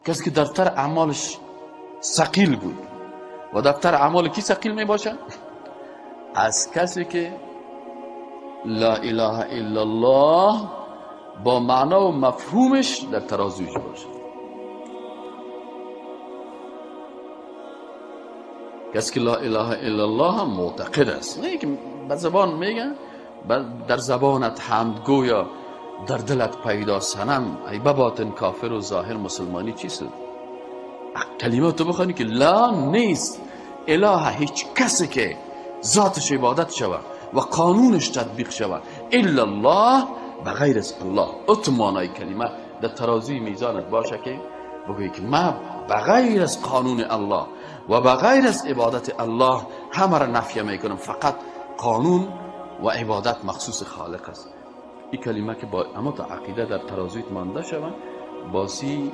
کسی که دفتر اعمالش ثقیل بود و دفتر اعمال کی ثقیل می باشه؟ از کسی که لا اله الا الله با معنا و مفهومش در ترازویش باشه. کسی که لا اله الا الله هم معتقد است، نه که به زبان میگه، در زبانت حمد گویا در دلت پیدا صنم، ای بباطن کافر و ظاهر مسلمانی چی شد؟ کلمه تو بخوانی که لا نیست اله هیچ کسی که ذاتش عبادت شود و قانونش تطبیق شود الا الله، بغیر از الله. اتو معنای کلمه در ترازوی میزانت باشه که بگویی که من بغیر از قانون الله و بغیر از عبادت الله همه را نفی میکنم، فقط قانون و عبادت مخصوص خالق است. این کلمه که با اما تا عقیده در ترازویت مانده شود باسی.